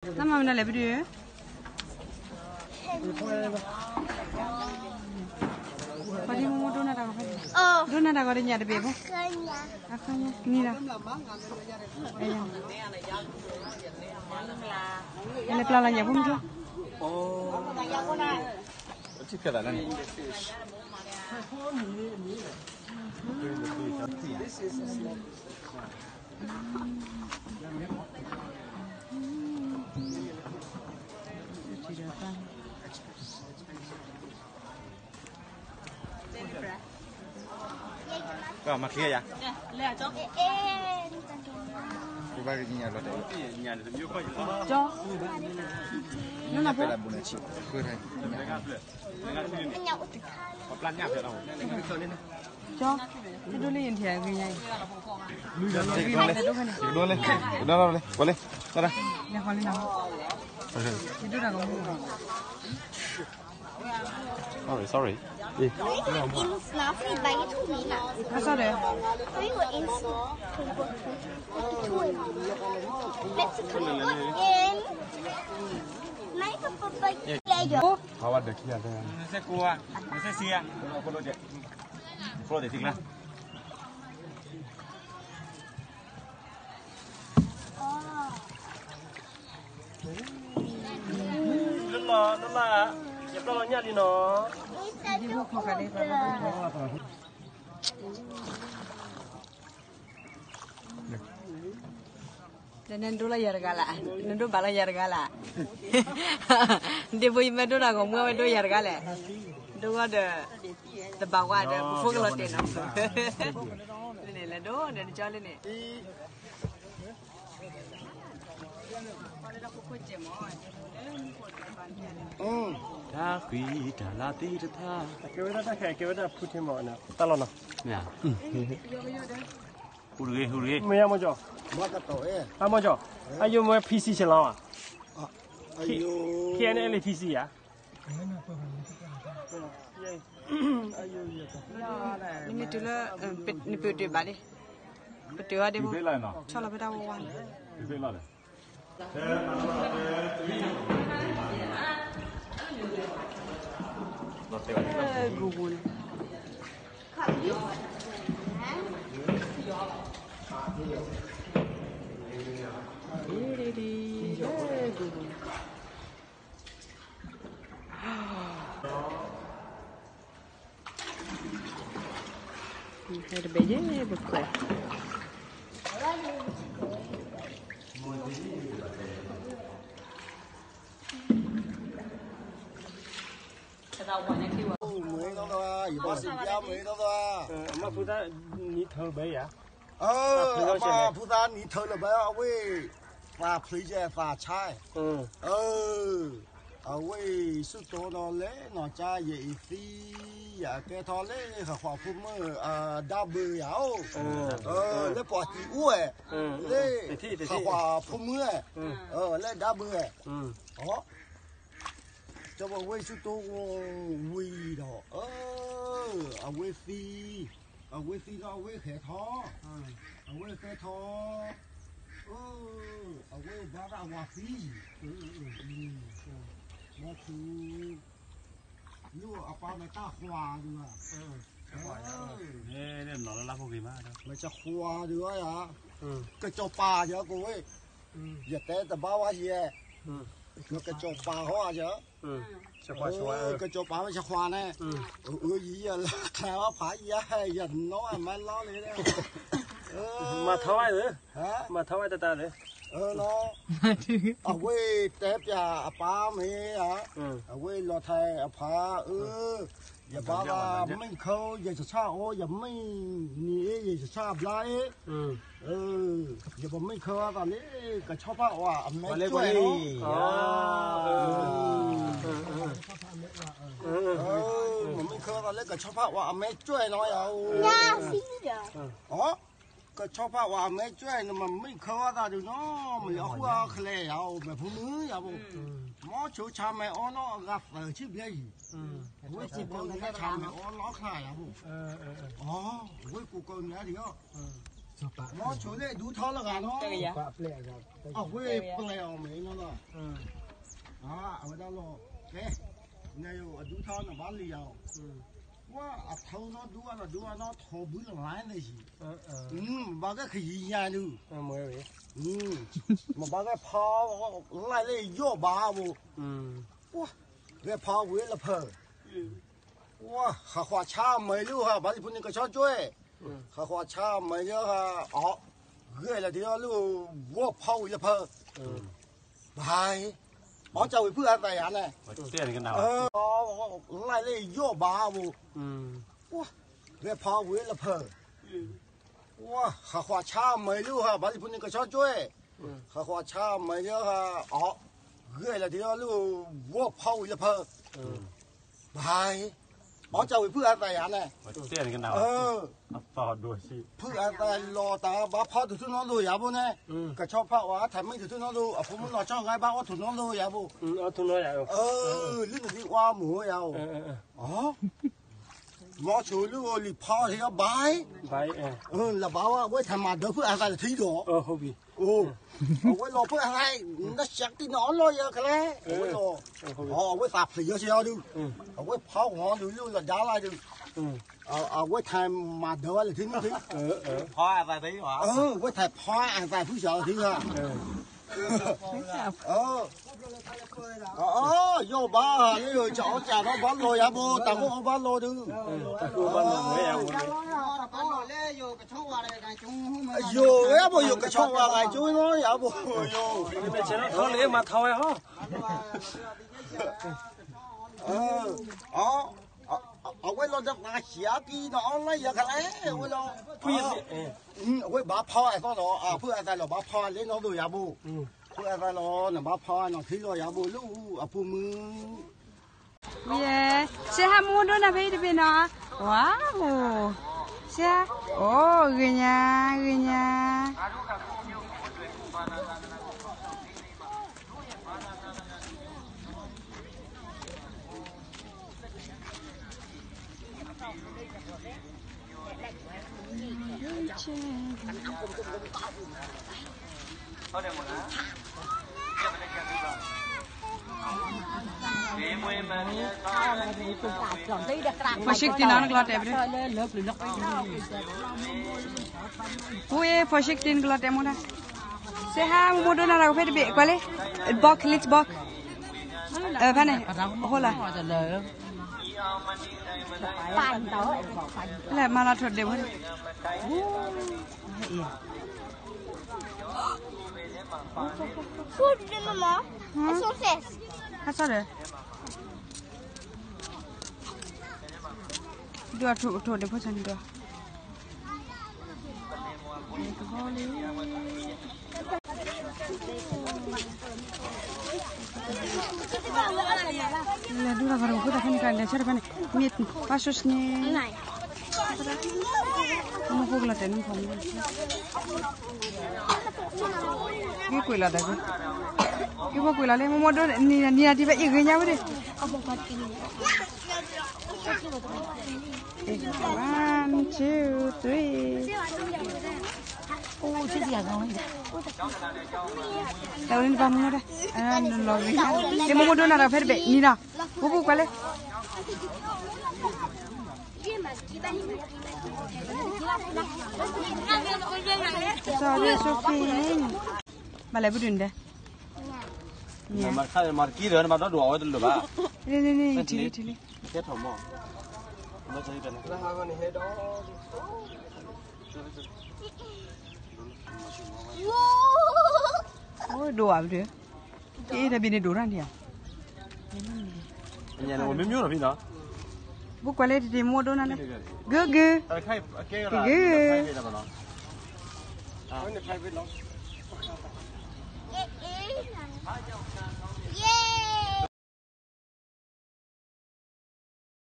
တၢ်မၤမနုၤလဲၣ်ပဒုး, ပှၤဒ်မိၢ်မိၢ်ဒိၣ်နၢ်တၢ်ဂီၤဖဲ, ဒိၣ်နၢ်တၢ်ဂီၤတညၣ်တဘ့ၣ်ဖိ, နံၤလီၤ, လဲၤပျၢ်လီၤညၣ်ဖိမုၢ်ထီ, မၤချ့ယၤ, ဘၣ်ကညါလီၤတဲာ်, ကၠီ, နနၢ်ဖဲလၢဘူးန့ၣ်ဆံး, ဃုထဲ, ကၠီ, တဒိလၢယထံဂ့ၤညါအံၤ, ကဒိလၢ, ကဒိလၢ, ကဒိလၢ, လဲၤဃီလံနီၤ, ယဒိတၢ်ကမူၣ်, Sorry, sorry. Ini snafi bayi tu mina. Asal deh. Ayo, ini. Mexican in. Mai papa ya. Hawa deh kia deh. Nasi kuah, nasi siang. Kalau deh, kalau deh tinggal. လၢလီၤလၢလီၤ, ယပျၢ်လီၤညၣ်လံနီၤ, ဒီးနဒိလၢယၤတဂၤလၢ်, နဒိဘၣ်လၢယၤတဂၤလၢ်, ဒ့ဖိယမ့ၢ်ဒိတၢ်ဂီၤမူဝဲဒိယၤတဂၤလဲၣ်, ဒိဂီၢ်ဒီး, တဘၣ်ဝါဒီး ပဖိကလီၤတဲာ်နီၤ, လၢန့ၣ်လဲၤဒိဒီးနကၠီလၢန့ၣ် တၢ်ဃံတၢ်လၤသ့ၣ်တဖၣ်, ကဲဝဲဒၣ်တၢ်ခဲ ကဲဝဲဒၣ်ဖုထံမီၢ်န့ၣ် တၢ်လီၢ်နီၤ, ဟူတဂ့ၤ ဟူတဂ့ၤ, မ့ၢ်ယါမီၢ်ကၠီ, အမီၢ်ကၠီ, အယိမ့ၢ် P C ဆဲးလီၤဧါ, K N L P C ဧါ, နမ့ၢ်တုၤလၢ, နပတုၤဘၣ်လံ, ပတုၤအီၤဒ့ဖိ, ဆီလီၤဖဲတၢ်ဝါဝါန့ၣ်, ဂူၤဂူၤန့ၣ်, ဒ်ဒ်ဒ်, ဂူၤဂူၤန့ၣ် ဟဲတဘဲယဲၢ်ပခွဲး, မ့ၢ်ဒီး, ယဘၣ်စံးပျါမ့ၢ်ဒီး, အမ့ၢ်ဖုသၣ်နံၤထၢဘဲယၤ, အမ့ၢ်ဖုသၣ်နံၤထၢလၢၤဘဲ အဝဲ, သးဖျံးယဲၢ်သးဆါ, အဝဲ, ဆူၣ်တိၢ်နီၤလဲၤနီၤကါယဲၢ်အံၤသံ, ယကဲထီၣ်လၢဃၣ်ဃၣ်ဖိမုၣ်အဒါဘုးယၤအိၣ်, လၢပှၤတံၤအိၣ်ဝဲ, လၢဃၣ်ဃၣ်ဖိမုၣ်, လၢဒါဘုး, ကၠီဘၣ်ဝဲဆူၣ်တိၢ်ဝံၤဒီး, အဝဲသံ, အဝဲသံဒီးအဝဲဃဲၤထီၣ်, အဝဲဃဲၤထီၣ်, အဝဲဘၣ်ဒၣ်ဝၤသံ, ဘီထူ, လၢအပၢ်မ့ၢ်တၢ်ဃွၤဒုးဧါ, မ့ၢ်တၢ်ဃွၤဒုးဧါယၤ, ကစီၤပၤယၤကဝဲ, ယတဲတဘၣ်ဝဲယဲ, ကစီၤပၤဟီယၤ, ကစီၤပၤဝဲကခွါန့ၣ်, အၢယံၤယလၢကျါဝဲဖးယၤ, ယနီၢ်အမါလီၤလံ, မၤထီၣ်ဝဲ, မၤထီၣ်ဝဲတတၢ်လၢ, အဝဲတဲပျးအပၢ်မ့ၢ်ဧါ, အဝဲလီၤထဲအဖးအၢ, ယဘၣ်ဘၣ်မ့ၢ်ခၢ ယဆၣ်အိၣ် ယမ့ၢ်နံၤအ့ ယဆၣ်ဘျါအ့, ယပမ့ၢ်ခၢအသးလၢ ကဆီဖၣ်အီၤအမဲာ်ကွဲးနီၤ, မ့ၢ်ခၢအသးလၢကဆီဖၣ်အီၤအမဲာ်ကွဲးနီၤယၤ, ကဆီဖၣ်အီၤအမဲာ်ကွဲးနီၤ မ့ၢ်ခၢအသးဒုးနီၤ မ့ၢ်အဃိအချဲယၤ မဲာ်ဖိမုၣ်ယၤဘိ, မ်ဆိဆါမဲာ်အီနီၤအဂၤသၢဆံဘျဲၣ်ယံၤ, ဝဲကိးကီၤနံၤအဆါမဲာ်အီနီၤခါယၤဘိ, ဝဲကိးကီၤနံၤအဒံးအီၤ, မီဆိလၢအဒူထီလၢဂၤနီၤ, အဝဲပျဲအီၤမ့ၢ်နီၤ, အဝဲဒၣ်လီၤ, ကဲ, နအဒူထီနဘၣ်လံယၤ, ဝဲအထီနီၤဒူအနီၤဒူအနီၤထီဘုလၢ်လၢ်န့ၣ်ယံၤ, မ့ၢ်ဘၣ်ကဲခယံၤညါဒုး, မ့ၢ်ဘၣ်ကဲဖီ, လၢလၢယိၣ်ဘၣ်ဘိ, ဝဲဖီဝံၤလၢဖၢ, ဝဲ, ဟးဃီဆါမံၤလၢဟးဘၣ်လံဖိန့ၣ်ကဆီကၠွဲ, ဟးဃီဆါမံၤလၢဟး, ဂဲၤလီၤဒ်လၢ, ဝဲဖီဝံၤလၢဖၢ, ဘၣ်, အီၣ်ကၢ်ဝံၤဖုအသးယၤန့ၣ်, လၢလၢယိၣ်ဘၣ်ဘိ, ဝဲဖီဝံၤလၢဖၢ, ဝဲ, ဟးဃီဆါမံၤလၢဟးဘၣ်လံဖိန့ၣ်ကဆီကၠွဲ, ဟးဃီဆါမံၤလၢဟး, ဂဲၤလီၤဒ်လၢ, ဝဲဖီဝံၤလၢဖၢ, ဘၣ်, အီၣ်ကၢ်ဝံၤဖုအသးယၤန့ၣ်, ဖုအသးလီၤတၢ်ဘၣ်ဖီတထူၣ်နီတလိၤယၤဘိန့ၣ်, ကဆီဖးဝဲထးမ့ၢ်တထူၣ်နီတလိၤ အဖိမုၣ်နီၢ်ဆီဂၤဘၣ်အီၣ်ထူၣ်နီတလိၤယၤဘိ, လၢနဒံးဝါမုာ်ယၤအိၣ်, မီဆိလၢလံၤဖီထံအဘၣ်, လၢဘၣ်ဝဲအဝဲထးမၤဒၢဖုအသးတထံၣ်ဒီး, အဝဲလီၤဖုအသး, နရှးတံၢ်နအီၣ်လီၤယၤကလဲၣ်, အဝဲလီၤ, အဝဲသးဖျံးယီၤဆံးအီၤဒုး, အဝဲဖီဂီၤဒုးလၢလီၤဒါလၢဒုး, အဝဲထးမၤဒၢဝဲလၢထံန့ၣ်ထံ, အဝဲထးဖီအသးဖုစၢ်လီၤထံဧါ ယိၣ်ဘၣ်လၢယိၣ်ကၠီကၠီနီဘၣ်လီၤယၤဘိ တၢ်ကအိၣ်ဘၣ်လီၤဒုး, ယိၣ်ဝဲဘိ ယိၣ်ကဆီဝါဂၤကၠိနီယၤဘိ, ယိၣ်မ့ၢ်ဆဲးထီၣ်လၢမၤထီဝဲဟီ, အဝဲလီၤဒၣ်သးဆံးအကံနီၤ အီၣ်လၢယၤခါလဲၣ်, အဝဲလီၤ, အဝဲဘၣ်ဖီအသီလီၤ အဖုအသးလီၤ ဘၣ်ဖီလၢနီၢ်ဒိၣ်ယၤဘိ, ဖုအသးလီၤ နဘၣ်ဖီနီၢ်ထံလီၤယၤဘိ လၢအပူၤမုၢ်, ဝံၤ, စ့ဟါမူဒိၣ်နၤဖဲအံၤတဘ့ၣ်နီၤ, ဝါ, အိၣ်, စ့ဟါ, အိၣ်, ဂ့ၤညါ, ဂ့ၤညါ. ဖိၣ်ဆံးကတံနီၤ နကလီၤတဲာ်ပဒၢ, ဖိၣ်ဆံးကတံနကလီၤတဲာ်မူဒါ, စ့ဟါ မူဒိၣ်နၤ တၢ်ကဖဲတဘ့ၣ် ကွၢ်လၢ, ဘီ ခလ့ ဘီ, ဖဲန့ၣ်, အဃိလီၤ, လဲၣ် မၤလီၤထိၣ်ဒ့ဖိန့ၣ်, ဟဲအံၤ, ဟဲဆီဒီး, ဒိၣ်အထိၣ်ထိၣ်ဒ့ဖိဆၣ်န့ၣ်ဒီး လဲၤဒိၣ်တၢ်ဂီၤတဖိတၢ်ဖဲန့ၣ် ကလဲၤဆၢတဖဲန့ၣ်, မ့ၢ်ပၢ်စိစန့ၣ်, မ့ၢ်ဖိကလီၤတဲာ်န့ၣ်ဖိ, က့ၤကွံာ်လီၤတၢ်, က့ၤဖိကွံာ်လီၤလၢ မိၢ်မိၢ်ဒိၣ်နံၤနံၤနံၤတံၤဖဲအံၤဂ့ၤညါဝဲဒၣ် One, two, three. တၢ်ဝဲန့ၣ်ပၢ်မူဒၣ်, နလီၤဂ့ၤ, ကဲ မိၢ်မိၢ်ဒိၣ်နၤဒီးဖဲတဘ့ၣ်နံၤနီၤ, ပူပူကွၢ်လၢ, sorry, it's okay. ဘၣ်လဲၤပဒုၣ်န့ၣ်ဒဲး, မၤတကံၢ်ဒီး နမၤဒီဒိၣ်အဝဲတလိၣ်ဘၣ်, န့ၣ်န့ၣ်န့ၣ် ထံလံ ထံလံ, ကဲထီၣ်မီၢ်, အိၣ်ဒိၣ်ဘၣ်ပဒုၣ်, က့တၢ်ဘံၣ်န့ၣ်ဒိၣ်တၢ်န့ၣ်ဧါ, မ့ၢ်မ့ၢ်လီၤဖံနီၤ, ပူကွၢ်လၢတံၤတံၤမိၢ်ဒိၣ်နၤလၢ, ဂုၤဂုၤ, ဂုၤဂုၤ. ယ့